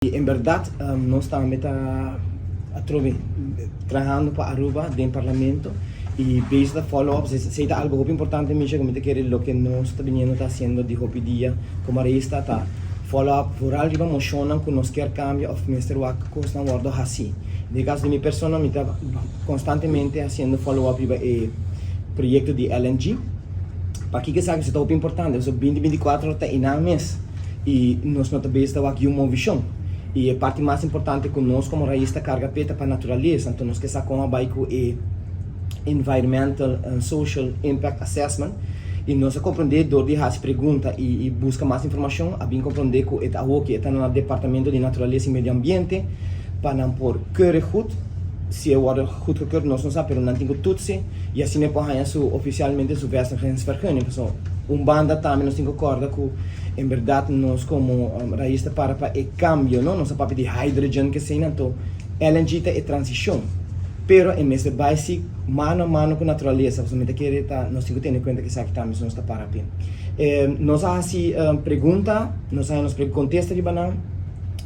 Y en berdad nos tambe ta atrobe trahando pa Aruba den Parlamento y bezig ta follow up. Esey ta algo hopi importante, Misha, cu mi ta kere loke nos ta biniendo ta haciendo di hopi dia como Reysta ta follow up vooral riba mocionnan cu nos kier cambia of mester wak cosnan wordo haci. Den e caso di mi persona mi ta constantemente haciendo follow up riba e proyecto di LNG. Pakico esaki ta hopi importante? Pasobra binti 24 ta eynan mes. Y nos no ta bezig ta wak yu movishon. Y e parti mas importante cu nos como rais ta carga p'e ta pa naturalesa. Anto nos ke sa con a bay cu e Environmental and Social Impact Assessment. Y nos a comprende door di haci pregunta y busca mas informacion, a bin comprende cu e ta awoki e ta na Departamento di Naturalesa y Medio Ambiente pa nan por keure goed. Si e wordo goedgekeurd nos no sa, pero nan tin cu toetsen y asina e por haya su oficialmente su vestigingsvergunning. Pasobra un banda tambe nos tin cu corda cu en berdad nos como rais ta para pa e cambio, no? Nos a papia di hydrogen kesey, anto LNG ta e transicion, pero e mester bay si mano a mano cu naturalesa, pasobra mi ta kere ta nos tin cu tene cuenta cu esaki tambe si nos ta para p'e. Nos a haci pregunta, nos a haña nos contesta riba nan,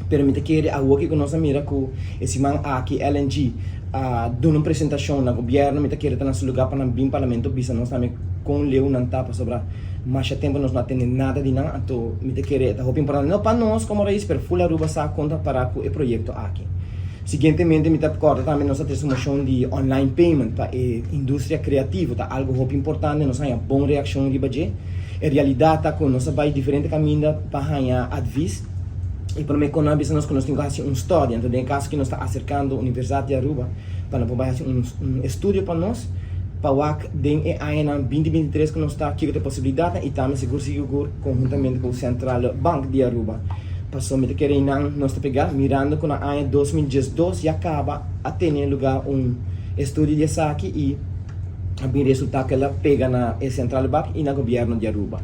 pero mi ta kere awoki cu nos a mira cu e siman aki LNG a duna un presentacion na gobierno, mi ta kere ta na su lugar pa nan bin Parlamento bisa nos tambe con leu nan ta, pasobra masha tempo nos no a tende nada di nan, anto mi ta kere e ta hopi importante no pa nos como rais pero ful Aruba sa con ta para cu e proyecto aki. Siguientemente mi ta corda tambe nos a trece mocion di online payment pa e industria creativo, ta algo hopi importante, nos a haña bon reaccion riba dje. E realidad ta cu nos a bay diferente caminda pa haña advies y prome cu nan a bisa nos cu nos tin cu haci un study, anto den e caso aki nos ta acercando Universidad di Aruba pa nan por bay haci un estudio pa nos. Pa wak den e añanan 2023 ku nos ta kiko ta e posibilidatnan i tambe sigur sigur konhuntamente ku Centrale Bank di Aruba. Pasobra mi ta kere einan nos ta pega mirando ku na aña 2012 ya kaba a tene luga un estudio di esaki i a bin resulta ku el a pega na e Centrale Bank i na gobierno di Aruba.